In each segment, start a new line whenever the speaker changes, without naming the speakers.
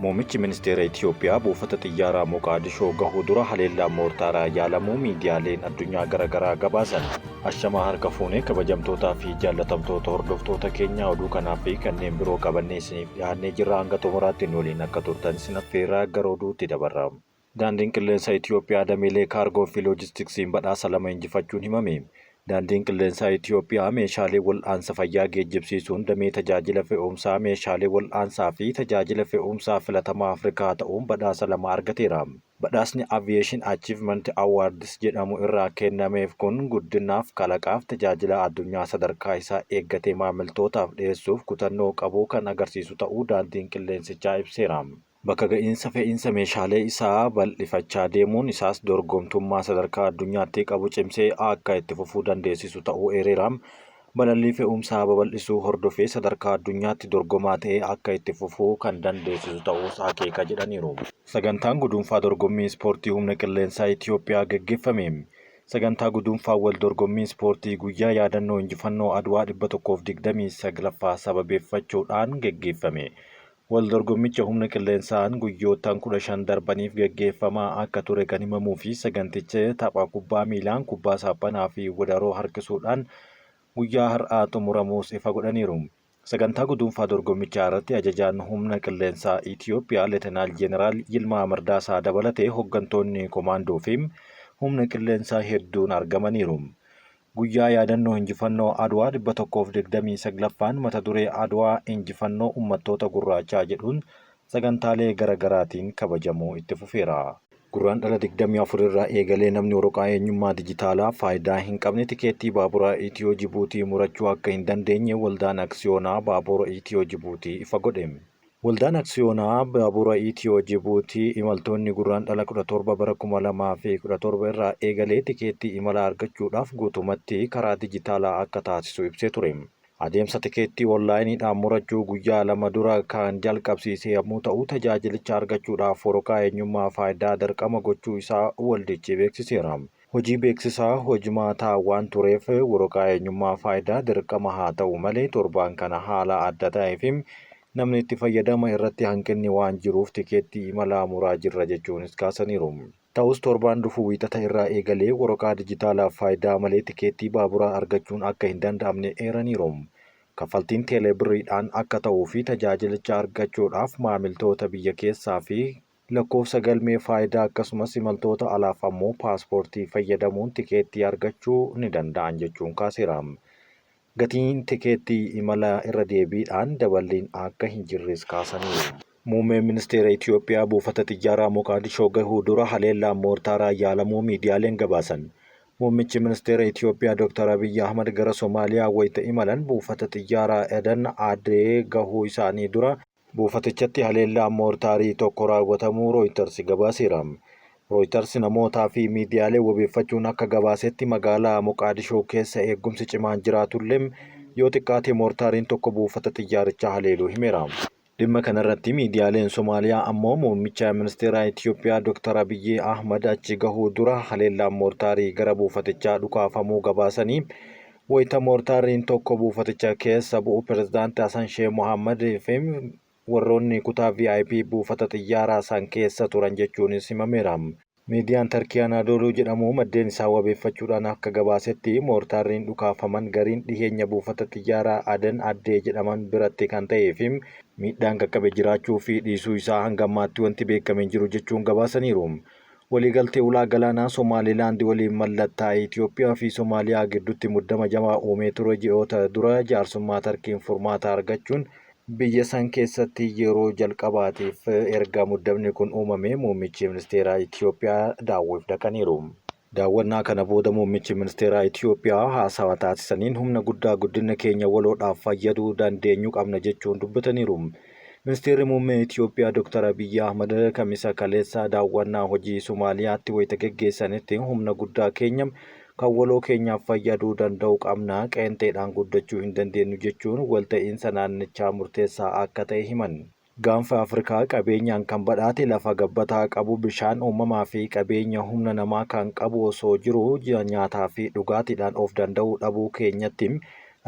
Muummichi Ministeera Itiyoophiyaa buufata xiyyaaraa Moqaadishoo gahuu dura haleellaa moortaaraa yaalamuu miidiyaaleen addunyaa garaagaraa gabaasan. Ashamaa harka fuunee kabajamtootaa fi jaallatamtoota hordoftoota keenyaa, oduu kanaa fi kanneen biroo qabannee isiniif dhiyaannee jirra. Hanga xumuraatti nu waliin akka turtan isin affeerraa, gara oduutti dabarra. Daandiin qilleensa Itiyoophiyaa dameelee kaargoo fi loojistiksiin badhaasa lama injifachuun himame. Daandiin qilleensaa Itiyoophiyaa meeshaalee wal'aansa fayyaa geejjibsiisuun damee tajaajila fe'umsaa meeshaalee wal'aansaa fi tajaajila fe'umsaa filatamaa Afrikaa ta'uun badhaasa lama argateera. Badhaasni Aviation Achievement Awards jedhamu irraa kennameef kun guddinaaf, kalaqaaf, tajaajila addunyaa sadarkaa isaa eeggatee maamiltootaaf dhiyeessuuf kutannoo qabu kan agarsiisu ta'uu daandiin qilleensichaa ibseera. Bakka ga'iinsa fe'iinsa meeshaalee isaa bal'ifachaa deemuun isaas dorgomtummaa sadarkaa addunyaatti qabu cimsee akka itti fufuu dandeessisu ta'uu eereera. Balallii fe'umsaa babal'isuu hordofee sadarkaa addunyaatti dorgomaa ta'ee akka itti fufuu kan dandeessisu ta'uus akeeka jedhaniiru. Sagantaan guduunfaa dorgommii ispoortii humna qilleensaa Itiyoophiyaa gaggeeffame. Sagantaa guduunfaa wal dorgommii ispoortii guyyaa yaadannoo injifannoo Adwaa 129ffaa sababeeffachuudhaan gaggeeffame. Wal dorgommicha humna qilleensaan guyyoottan 15 darbaniif gaggeeffamaa akka ture kan himamuu fi saganticha tapha kubbaa miilaan, kubbaa saaphanaa fi wadaroo harkisuudhaan guyyaa har'aa xumuramuus ifa godhaniiru. Sagantaa guduunfaa dorgommichaa irratti ajajaan humna qilleensaa Itiyoophiyaa Letenaal Jeneraal Yilmaa Mardaasaa dabalatee hoggantoonni komaandoo fi humna qilleensaa hedduun argamaniiru. Guyyaa yaadannoo injifannoo Adwaa 129ffaan mata duree Adwaa injifannoo ummattoota gurraachaa jedhuun sagantaalee garagaraatiin kabajamuu itti fufeera. Gurraandhala 24 irraa eegalee namni waraqaa eenyummaa dijitaalaa faayidaa hin qabne tikeettii baaburaa Itiyoo Jibuutii murachuu akka hin dandeenye Waldaan Aksiyoonaa Baabura Itiyoo Jibuutii ifa godhe. Waldaan Aksiyoonaa Baabura Itiyoo Jibuutii imaltoonni Gurraandhala 17 bara 2017 irraa eegalee tikeettii imalaa argachuudhaaf guutumatti karaa dijitaalaa akka taasisu ibsee ture. Adeemsa tikeettii onlaayiniidhaan murachuu guyyaa 2 dura kan jalqabsiise yammuu ta'u, tajaajilicha argachuudhaaf waraqaa eenyummaa Faayidaa dirqama gochuu isaa waldichi beeksiseera. Hojii beeksisaa hojmaataa waan tureef waraqaa eenyummaa Faayidaa dirqama haa ta'u malee torbaan kana haala adda ta'eefi namni itti fayyadama irratti hanqinni waan jiruuf tikeettii imalaa muraa jirra jechuunis kaasaniiru. Ta'us torbaan dhufu Wiixata irraa eegalee waraqaa dijitaalaa Faayidaa malee tikeettii baaburaa argachuun akka hin danda'amne eeraniiru. Kaffaltiin teeleebirriidhaan akka ta'uu fi tajaajilicha argachuudhaaf maamiltoota biyya keessaa fi Lakkoofsa galmee Faayidaa akkasumas imaltoota alaaf ammoo paaspoortii fayyadamuun tikeettii argachuu ni danda'an jechuun kaaseera. Gatiin tikeettii imala irra deebiidhaan daballiin akka hin jirres kaasaniiru. Muummeen Ministeera Itiyoophiyaa buufata xiyyaaraa Moqaadishoo gahuu dura haleellaan moortaaraa yaalamuu miidiyaaleen gabaasan. Muummichi Ministeera Itiyoophiyaa Dr. Abiyyi Ahmad gara Somaaliyaa wayita imalan buufata xiyyaaraa Aden Adee gahuu isaanii dura Buufatichatti haleellaan moortaarii tokko raawwatamuu Rooyitarsi gabaaseera. Rooyitarsi namootaa fi miidiyaalee wabeeffachuun akka gabaasetti magaalaa Moqaadishoo keessa eeggumsi cimaan jiraatullee yoo xiqqaate moortaariin tokko buufata xiyyaarichaa haleeluu himeera. Dhimma kanarratti miidiyaaleen Somaaliyaa ammoo muummicha ministeeraa Itiyoophiyaa Dr. Abiyyi Ahmad achi gahuu dura haleellaan moortaarii gara buufatichaa dhukaafamuu gabaasanii Wayita moortaarriin tokko buufaticha keessa bu'u Pirezidaanti Hasan Sheeh Mohaammad fi warroonni kutaa VIP buufata xiyyaaraa san keessa turan jechuunis himameera. Miidiyaan Tarkii Anaadooluu jedhamu maddeen isaa wabeeffachuudhaan akka gabaasetti, moortaarriin dhukaafaman gariin dhiheenya buufata xiyyaaraa Aden Addee jedhaman biratti kan ta'ee fi miidhaan qaqqabe jiraachuu fi dhiisuu isaa hanga ammaatti wanti beekame hin jiru jechuun gabaasaniiru. Waliigaltee ulaa galaanaa Somaalilaand waliin mallattaa'e Itoophiyaa fi Somaaliyaa gidduutti muddama jabaa uumee ture ji'oota dura jaarsummaa Tarkiin furmaata argachuun biyya san keessatti yeroo jalqabaatiif erga muddamni kun uumamee muummichi ministeeraa Itoophiyaa daawwiif dhaqaniiru. Daawwannaa kana booda muummichi ministeeraa Itoophiyaa haasawa taasisaniin humna guddaa guddina keenya waloodhaaf fayyaduu dandeenyu qabna jechuun dubbataniiru. Ministeerri Muummee Itiyoophiyaa Dr. Abiyyi Ahmad Kamisa kaleessaa daawwannaa hojii Somaaliyaatti wayita geggeessanitti humna guddaa keenya kan waloo keenyaaf fayyaduu danda'u qabna, qeenxeedhaan guddachuu hin dandeenyu jechuun walta'iinsa naannichaa murteessaa akka ta'e himan. Gaanfa Afrikaa qabeenyaan kan badhaate, lafa gabbataa qabu, bishaan uumamaa fi qabeenya humna namaa kan qabu osoo jiruu nyaataa fi dhugaatiidhaan of danda'uu dhabuu keenyatti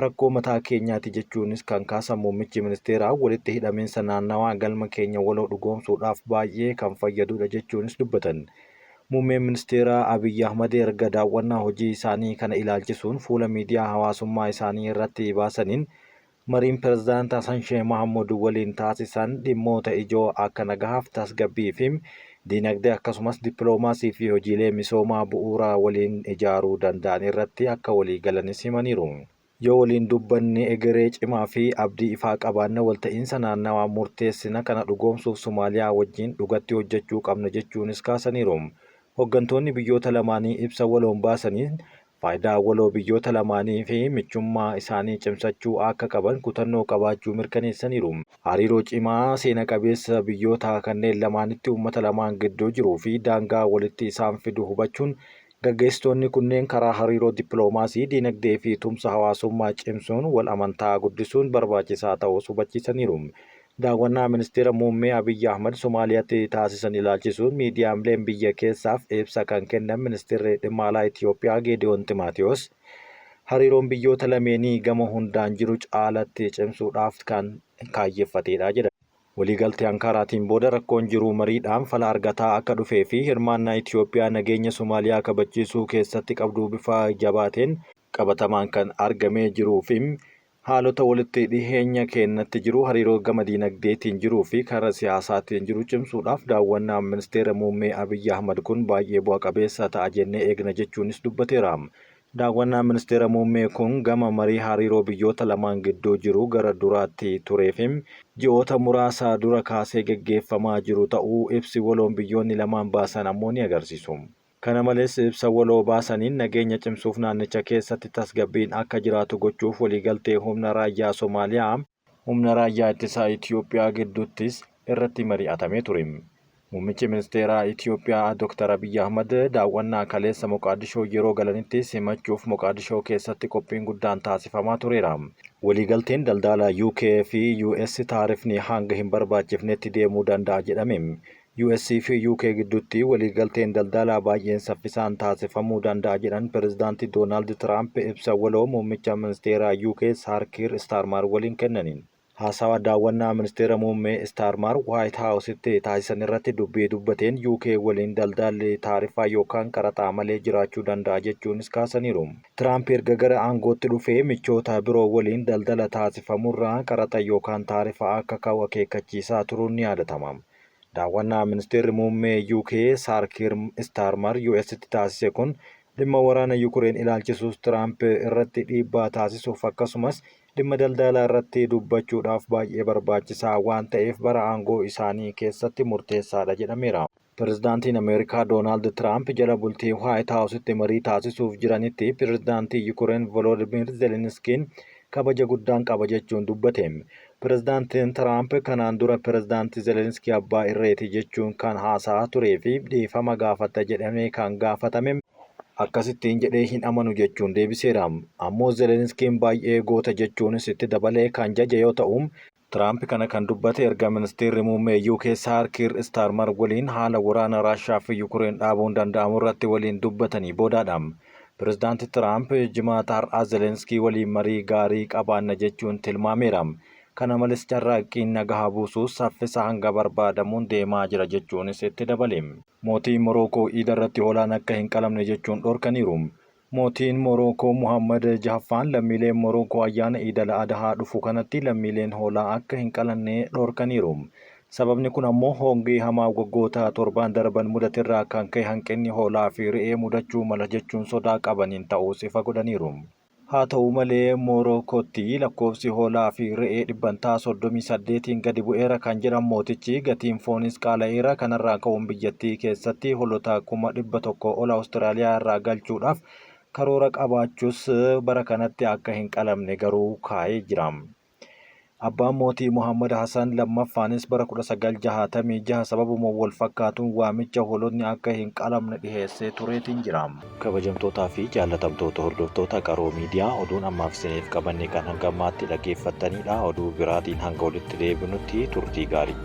Rakkoo mataa keenyaati jechuunis kan kaasan muummichi ministeeraa walitti hidhamiinsa naannawaa galma keenya waloo dhugoomsuudhaaf baay'ee kan fayyadudha jechuunis dubbatan. Muummeen ministeeraa Abiyyi Ahmad erga daawwannaa hojii isaanii kana ilaalchisuun fuula miidiyaa hawaasummaa isaanii irratti baasaniin mariin pirezidaant Hasan Sheeh Mahammud waliin taasisan dhimmoota ijoo akka nagahaaf tasgabbii fi diinagdee akkasumas dippiloomaasii fi hojiilee misoomaa bu'uuraa waliin ijaaruu danda'an irratti akka walii galanis himaniiru. Yoo waliin dubbanne egeree cimaa fi abdii ifaa qabaanna walta'iinsa naannawaa murteessina kana dhugoomsuuf Somaaliyaa wajjin dhugatti hojjechuu qabna jechuunis kaasaniiru. Hoggantoonni biyyoota lamaanii ibsa waloon baasaniin faayidaa waloo biyyoota lamaanii fi michummaa isaanii cimsachuu akka qaban kutannoo qabaachuu mirkaneessaniiru. Hariiroo cimaa seena qabeessa biyyoota kanneen lamaanitti uummata lamaan gidduu jiruu fi daangaa walitti isaan fidu hubachuun gaggeessitoonni kunneen karaa hariiroo dippiloomaasii, diinagdee fi tumsa hawaasummaa cimsuun wal amantaa guddisuun barbaachisaa ta'us hubachiisaniiru. Daawwannaa ministeera muummee Abiyyi Ahmad Somaaliyaatti taasisan ilaalchisuun miidiyaaleen biyya keessaaf ibsa kan kennan ministeerri dhimma alaa Itoophiyaa Geediyoon Ximaatiyoos hariiroon biyyoota lameenii gama hundaan jiru caalatti cimsuudhaaf kan kaayyeffatedha jedhan. Waliigaltee Ankaaraatiin booda rakkoon jiru mariidhaan fala argataa akka dhufee fi hirmaannaa Itoophiyaa nageenya Somaaliyaa kabachiisuu keessatti qabdu bifa jabaateen qabatamaan kan argamee jiruu fi haalota walitti dhiheenya keenyatti jiru hariiroo gama diinagdeetiin jiruu fi karaa siyaasaatiin jiru cimsuudhaaf daawwannaan ministeera muummee Abiyyi Ahmad kun baay'ee bu'a qabeessa ta'a jennee eegna jechuunis dubbateera. Daawwannaan ministeera muummee kun gama marii hariiroo biyyoota lamaan gidduu jiru gara duraatti turee fi ji'oota muraasa dura kaasee geggeeffamaa jiru ta'uu ibsi waloon biyyoonni lamaan baasan ammoo ni agarsiisu. Kana malees ibsa waloo baasaniin nageenya cimsuuf naannicha keessatti tasgabbiin akka jiraatu gochuuf waliigaltee humna raayyaa Somaaliyaa humna raayyaa ittisaa Itoophiyaa gidduuttis irratti mari'atamee ture. Muummichi ministeeraa Itoophiyaa Dr. Abiyyi Ahmad daawwannaa kaleessa Moqaadishoo yeroo galanitti simachuuf Moqaadishoo keessatti qophiin guddaan taasifamaa tureera. Waliigalteen daldala UK fi US taarifni hanga hin barbaachifnetti deemuu danda'a jedhame. US fi UK gidduutti waliigalteen daldalaa baay'een saffisaan taasifamuu danda'a jedhan pirezidaantii Doonaald Tiraamp ibsa waloo muummicha ministeeraa UK Sir Keir Starmer waliin kennaniin. Haasawaa daawwannaa ministeera muummee Starmer White Houseitti taasisan irratti dubbii dubbateen UK waliin daldalli taarifaa yookaan qaraxaa malee jiraachuu danda'a jechuunis kaasaniiru. Tiraamp erga gara aangootti dhufee michoota biroo waliin daldala taasifamurraa qaraxa yookaan taarifa akka ka'u akeekkachiisaa turuun ni yaadatama. Daawwannaa ministeerri muummee UK Sir Keir Starmer UStti taasise kun dhimma waraana Yukureen ilaalchisuus Tiraamp irratti dhiibbaa taasisuuf akkasumas dhimma daldalaa irratti dubbachuudhaaf baay'ee barbaachisaa waan ta'eef bara aangoo isaanii keessatti murteessaadha jedhameera. Pirezidaantiin Ameerikaa Doonaald Tiraamp jala bultii White Houseitti marii taasisuuf jiranitti pirezidaantii Yukureen Volodimir Zelenskiin kabaja guddaan qaba jechuun dubbate. Pirezidaantiin Tiraamp kanaan dura pirezidaantii Zelenskii abbaa irreeti jechuun kan haasa'aa turee fi dhiifama gaafata jedhamee kan gaafatame akkasittiin jedhee hin amanu jechuun deebiseera. Ammoo Zelenskiin baay'ee goota jechuunis itti dabalee kan jaje yoo ta'u, Tiraamp kana kan dubbate erga ministeerri muummee UK Sir Keir Starmer waliin haala waraana Raashaa fi Yukureen dhaabuun danda'amu irratti waliin dubbatanii boodaadha. Pirezidaanti Tiraamp jimaata har'aa Zelenskii waliin marii gaarii qabaanna jechuun tilmaameera. Kana malees carraaqqiin nagaa buusuus saffisa hanga barbaadamuun deemaa jira jechuunis itti dabale. Mootiin Morookoo iida irratti hoolaan akka hin qalamne jechuun dhorkaniiru. Mootiin Morookoo Muhammad Jahaffaan lammiileen Morookoo ayyaana Iidal Adhaa dhufu kanatti lammiileen hoolaa akka hin qalanne dhorkaniiru. Sababni kun ammoo hongee hamaa waggoota 7 darban mudaterraa kan ka'e hanqinni hoolaa fi re'ee mudachuu mala jechuun sodaa qabaniin ta'uus ifa godhaniiru. Haa ta'u malee Morookootti lakkoofsi hoolaa fi re'ee 38% gadi bu'eera kan jedhan mootichi gatiin foonis qaala'eera kanarraa ka'uun biyyattii keessatti hoolota 100,000 ol Awustiraaliyaa irraa galchuudhaaf karoora qabaachuus bara kanatti akka hin qalamne garuu kaa'ee jira. Abbaan mootii Muhammad Hassan lammaffaanis bara 1966 sababuma wal fakkaatuun waamicha hoolotni akka hin qalamne dhiheessee tureetiin jira. Kabajamtootaa fi jaallatamtoota hordoftoota Qaroo Miidiyaa oduun ammaaf isiniif qabanne kan hanga ammaatti dhaggeeffattanidha. Oduu biraatiin hanga walitti deebinutti turtii gaarii.